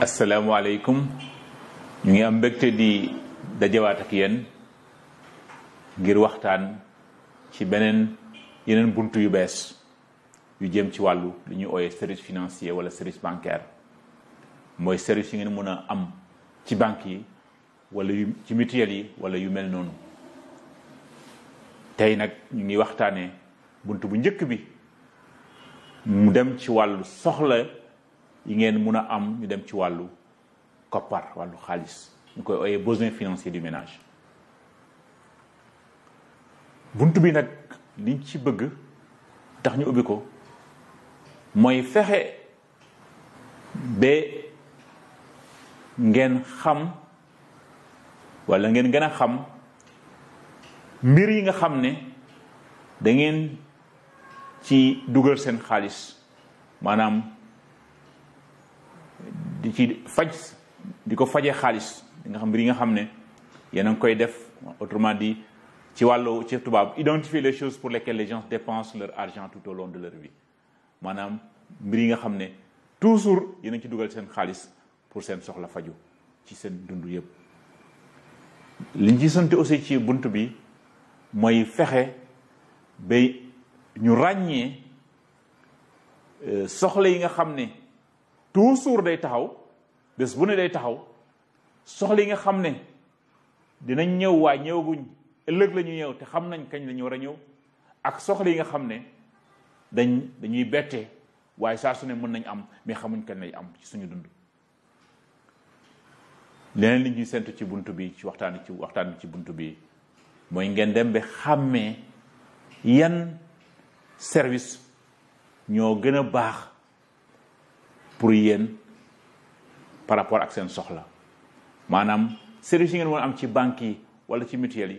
asalaamaaleykum ñu ngi am mbégte di dajewaat ak yéen ngir waxtaan ci yeneen buntu yu bees yu jëm ci wàllu li ñuy ooyee service financier wala service bancaire mooy service yi ngeen mën a am ci banque yi wala ci mutuelle yi wala yu mel noonu. tey nag ñu ngi waxtaanee buntu bu njëkk bi mu dem ci wàllu soxla yi ngeen mun a am ñu dem ci wàllu koppar wàllu xaalis ñu koy ooyee besoin financier du ménage. buntu bi nag liñ ci bëgg tax ñu ubbi ko mooy fexe ba ngeen xam wala ngeen gën a xam mbir yi nga xam ne da ngeen ci dugal seen xaalis maanaam di ci di ko faje xaalis di nga xam mbir yi nga xam ne yéen a ngi koy def autrement dit ci wàllu ci tubaab identifier les choses pour lesquelles les gens dépensent leur argent tout au long de leur vie maanaam mbir yi nga xam ne toujours yéen a ngi ci dugal seen xaalis pour seen soxla faju ci seen dund yëpp. liñ ci sant aussi ci bunt bi mooy fexe ba ñu ràññee soxla yi nga xam ne toujours day taxaw bés bu ne day taxaw soxla yi nga xam ne dinañ ñëw waaye ñëwaguñ ëllëg la ñu ñëw te xam nañ kañ la ñu war a ñëw ak soxla yi nga xam ne dañuy bette waaye saa su ne mën nañ am mais xamuñ kañ lay am ci suñu dund. leneen li ñuy sentu ci bunt bi ci waxtaan ci bunt bi mooy ngeen dem ba xàmmee yan service ñoo gën a baax pour yéen par rapport ak seen soxla maanaam service yi ngeen mën a am ci banque yi wala ci mutuelle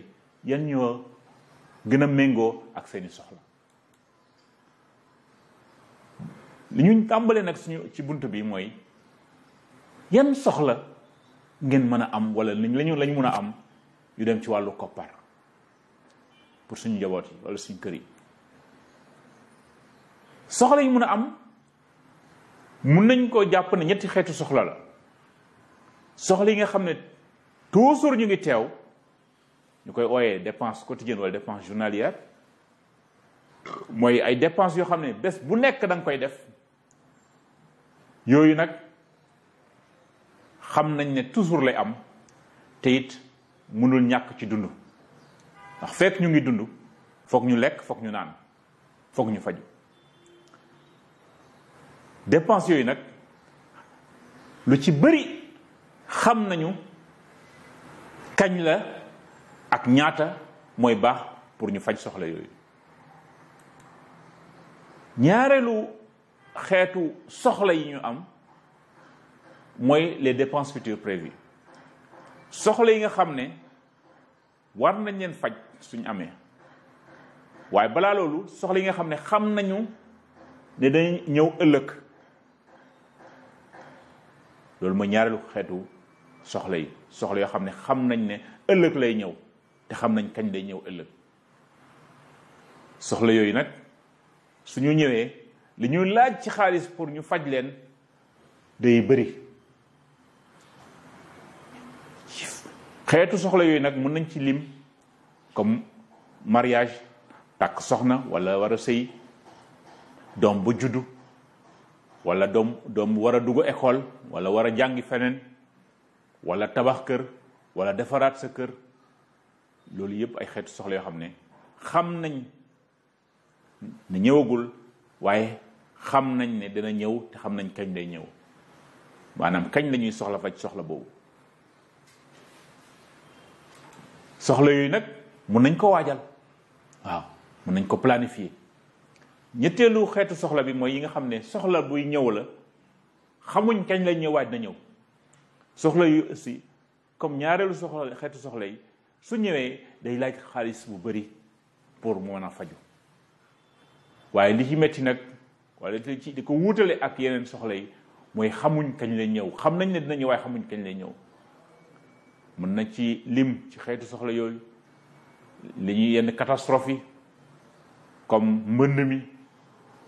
yi yan ñoo gën a méngoo ak seeni soxla. li ñu tàmbalee nag ci bunt bi mooy yan soxla ngeen mën a am wala lañu mën a am yu dem ci wàllu koppar pour suñu njaboot yi wala suñu kër yi. soxla yi mën a am mun nañ ko jàpp ne ñetti xeetu soxla la. soxla yi nga xam ne toujours ñu ngi teew ñu koy ooyee dépense quotidienne wala dépense journalière mooy ay dépenses yoo xam ne bés bu nekk da nga koy def yooyu nag xam nañ ne toujours lay am te it mënul ñàkk ci dund ndax fekk ñu ngi dund foog ñu lekk foog ñu naan foog ñu faju. dépenses yooyu nag lu ci bëri xam nañu kañ la ak ñaata mooy baax pour ñu faj soxla yooyu. ñaareelu xeetu soxla yi ñu am mooy les dépenses futures prévues soxla yi nga xam ne war nañ leen faj suñ amee waaye balaa loolu soxla yi nga xam ne xam nañu ne dañ ñëw ëllëg loolu mooy ñaareelu xeetu soxla yi soxla yoo xam ne xam nañ ne ëllëg lay ñëw te xam nañ kañ lay ñëw ëllëg. soxla yooyu nag suñu ñëwee li ñu laaj ci xaalis pour ñu faj leen day bëri. xeetu soxla yooyu nag mën nañ ci lim comme mariage takk soxna wala war a sëy doom bu juddu wala doom war a dugg école wala war a jàngi feneen wala tabax kër wala defaraat sa kër loolu yëpp ay xeetu soxla yoo xam ne xam nañ ne ñëwagul waaye xam nañ ne dina ñëw te xam nañ kañ lay ñëw maanaam kañ la ñuy soxla faj soxla boobu. soxla yooyu nag mun nañ ko waajal waaw mun nañ ko planifier. ñetteelu xeetu soxla bi mooy yi nga xam ne soxla buy ñëw la xamuñ kañ lay ñëw waaj na ñëw. soxla yu aussi comme ñaareelu soxla xeetu soxla yi su ñëwee day laaj xaalis bu bari pour mu mën a faju waaye li ci metti nag wala di ko wuutale ak yeneen soxla yi mooy xamuñ kañ lay ñëw xam nañ ne dina ñëw waaye xamuñ kañ lay ñëw. mën na ci lim ci xeetu soxla yooyu li ñuy yenn catastrophe yi comme mbënd mi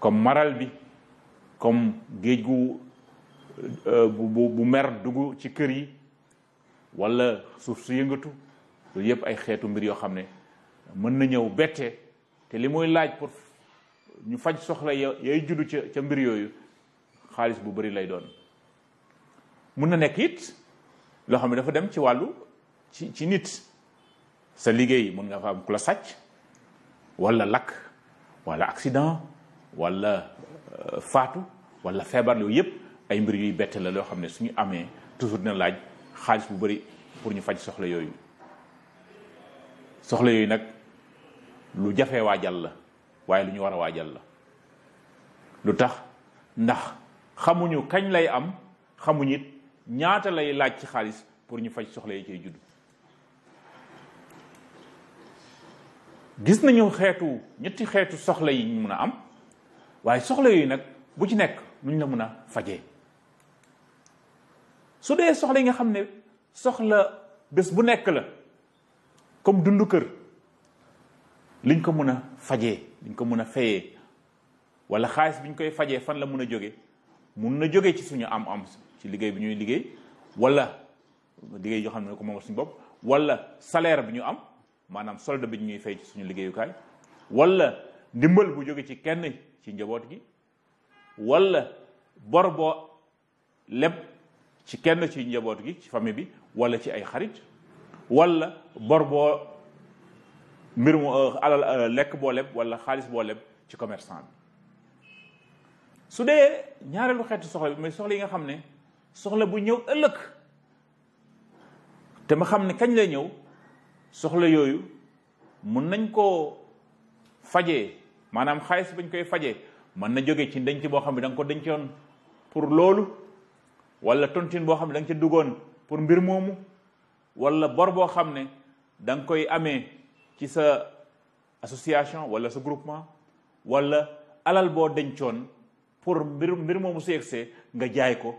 comme maral bi comme géej gu bu mer dugg ci kër yi wala suuf su yëngatu loolu yëpp ay xeetu mbir yoo xam ne mën na ñëw bette te li muy laaj pour ñu faj soxla yay juddu ca mbir yooyu xaalis bu bari lay doon. mun na nekk it loo xam ne dafa dem ci wàllu ci nit sa liggéey mun nga fa am ku la sàcc wala lakk wala accident wala faatu wala feebar yooyu yëpp ay mbir yuy bette la loo xam ne suñu amee toujours dina laaj xaalis bu bari pour ñu faj soxla yooyu nag lu jafee waajal la waaye lu ñu war a waajal la. lu tax ndax xamuñu kañ lay am xamuñu it ñaata lay laaj ci xaalis pour ñu faj soxla yi cay judd. gis nañu ñetti xeetu soxla yi ñu mun a am waaye soxla yooyu nag bu ci nekk nuñ la mun a fajee. su dee soxla yi nga xam ne soxla bés bu nekk la comme dundu kër liñ ko mun a fajee liñ ko mun a fayee wala xaalis bi ñu koy fajee fan la mun a jóge mun na jóge ci suñu am ci liggéey bi ñuy liggéey wala liggéey yoo xam ne ko moom suñu bopp wala salaire bi ñu am maanaam solde bi ñuy fay ci suñu liggéeyukaay wala ndimbal bu jóge ci kenn ci njaboot gi wala bor boo leb ci kenn ci njaboot gi ci famille bi wala ci ay xarit wala bor boo mbir mu alal lekk boo leb wala xaalis boo leb ci commerçant bi. su dee ñaareelu xeetu soxla bi mooy soxla yi nga xam ne soxla bu ñëw ëllëg te ma xam ne kañ lay ñëw soxla yooyu mun nañ koo fajee maanaam xaalis bañ koy fajee mën na jóge ci denc boo xam ne da nga ko dencoon pour loolu wala tontine boo xam ne da nga ca duggoon pour mbir moomu wala bor boo xam ne da nga koy amee ci sa association wala sa groupement wala alal boo dencoon pour mbir moomu su yegsee nga jaay ko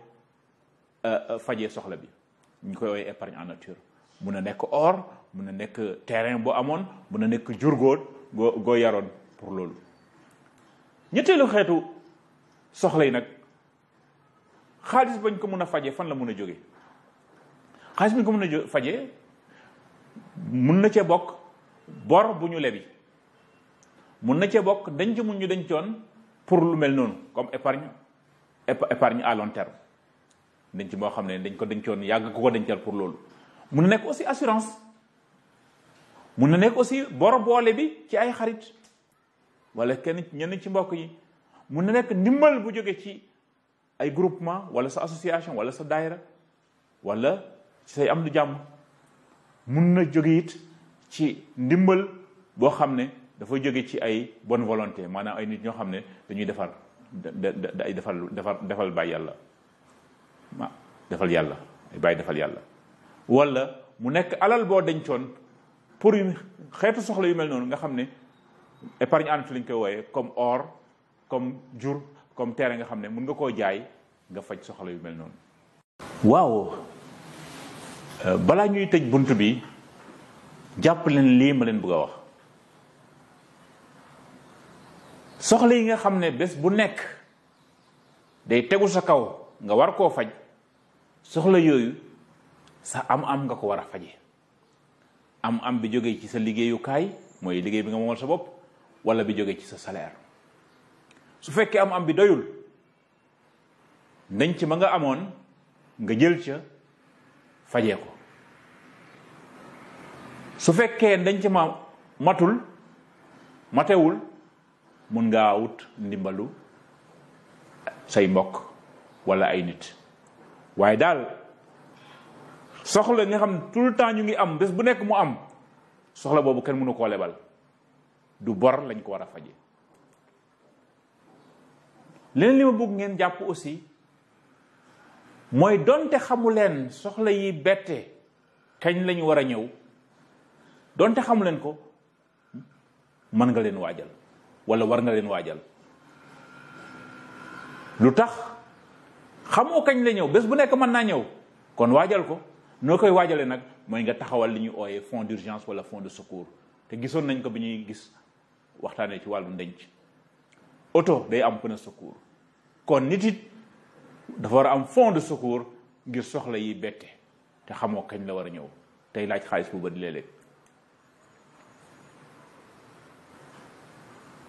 fajee soxla bi ñu koy woowee épargne en nature. mun na nekk or mun na nekk terrain boo amoon mun na nekk jur goo yaroon pour loolu. ñetteelu xeetu soxla yi nag xaalis bañ ko mun a fajee fan la mun a jóge xaalis bañ ko mun a fajee mun na cee bokk bor bu ñu lebi mun na cee bokk denc mu ñu dencoon pour lu mel noonu comme épargne à long terme denc boo xam ne dañ ko dencoon yàgg ko dencal pour loolu. mun na nekk aussi assurance mun na nekk aussi bor boole bi ci ay xarit wala ñenn ci mbokk yi mun na nekk ndimbal bu jóge ci ay groupement wala sa association wala sa daayira wala ci say am du jàmm mun na jóge it ci ndimbal boo xam ne dafa jóge ci ay bonne volonté maanaam ay nit ñoo xam ne dañuy defal bàyyi yàlla defal yàlla ay bàyyi defal yàlla wala mu nekk alal boo dencoon pour xeetu soxla yu mel noonu nga xam ne épargne en nature lañ koy wooyee comme or comme jur comme terrain nga xam ne mun nga koo jaay nga faj soxla yu mel noonu. waaw balaa ñuy tëj bunt bi jàpp leen lii ma leen bëgg a wax soxla yi nga xam ne bés bu nekk day tegu sa kaw nga war koo faj soxla yooyu sa am nga ko war a faje am bi jógee ci sa liggéeyukaay mooy liggéey bi nga moomal sa bopp wala bi jógee ci sa salaire su fekkee am bi doyul ndenc ma nga amoon nga jël ca fajee ko su fekkee ndenc ma matewul mun ngaa wut ndimbalu say mbokk wala ay nit waaye daal soxla nga xam tout le temps ñu ngi am bés bu nekk mu am soxla boobu kenn mënu koo lebal du bor lañ ko war a faje leneen li ma bëgg ngeen jàpp aussi mooy donte xamu leen soxla yi bette kañ lañu war a ñëw donte xamu leen ko mën nga leen waajal wala war nga leen waajal lu tax xamoo kañ la ñëw bés bu nekk mën naa ñëw kon waajal ko noo koy waajalee nag mooy nga taxawal li ñuy ooyee fonds d'urgence wala fonds de secours te gisoon nañ ko bi ñuy gis waxtaanee ci wàllu ndenc. oto day am pneu secours kon nit it dafa war a am fond de secours ngir soxla yi bette te xamoo kañ la war a ñëw tey laaj xaalis bu bari léeg-léeg.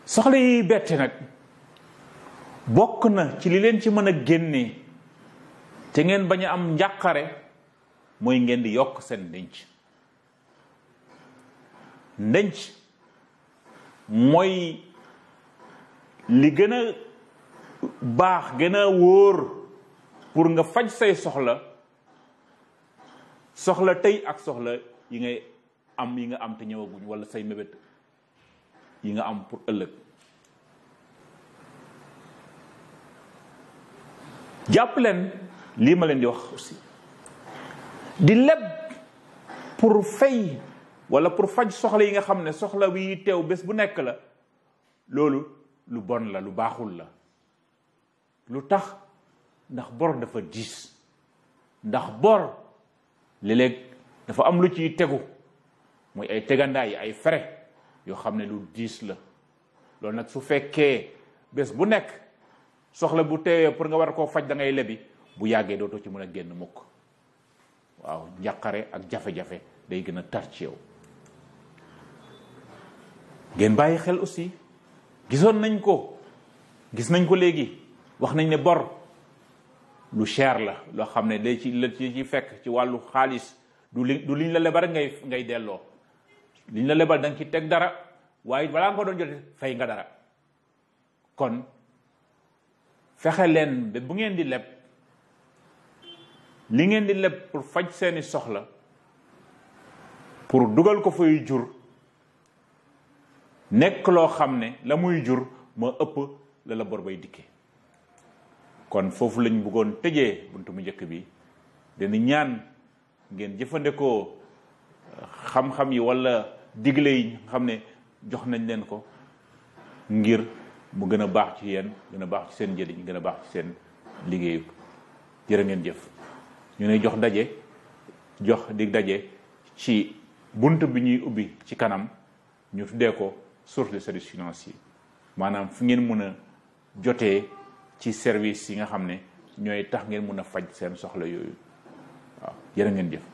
soxla yi bette nag bokk na ci li leen ci mën a génnee te ngeen bañ a am njàqare mooy ngeen di yokk seen ndenc mooy li gën a baax gën a wóor pour nga faj say soxla tey ak soxla yi nga am te ñëwaguñ wala say mébét yi nga am pour ëllëg. jàpp leen lii ma leen di wax aussi di leb pour fay wala pour faj soxla yi nga xam ne soxla wi teew bés bu nekk la loolu lu bon la lu baaxul la. lu tax ndax bor dafa diis ndax bor léeg-léeg dafa am lu ciy tegu mooy ay tegandaay ay frais yoo xam ne lu diis la. loolu nag su fekkee bés bu nekk soxla bu teewee pour nga war koo faj da ngay lebi bu yàggee dootoo ci mën a génn mukk. waaw njàqare ak jafe-jafe day gën a tar ci yow. ngeen bàyyi xel aussi gis nañ ko léegi wax nañ ne bor lu cher la loo xam ne day ci fekk ci wàllu xaalis du liñ la lebal rek ngay delloo. liñ la lebal da nga ci teg dara waaye balaa nga ko doon jote fay nga dara. kon fexe leen ba bu ngeen di leb li ngeen di leb pour faj seeni soxla pour dugal ko fay jur nekk loo xam ne la muy jur moo ëpp la bor bay dikkee. kon foofu lañ bëggoon tëjee buntu mu njëkk bi dana ñaan ngeen jëfandikoo xam-xam yi wala digle yi xam ne jox nañ leen ko ngir mu gën a baax ci yéen gën a baax ci seen njëriñ gën a baax ci seen liggéey. jërë ngeen jëf. ñu ne jox dig daje ci bunt bi ñuy ubbi ci kanam ñu tuddee ko source de service financier maanaam fi ngeen mën a jotee ci service yi nga xam ne ñooy tax ngeen mën a faj seen soxla yooyu waaw jërë ngeen jëf.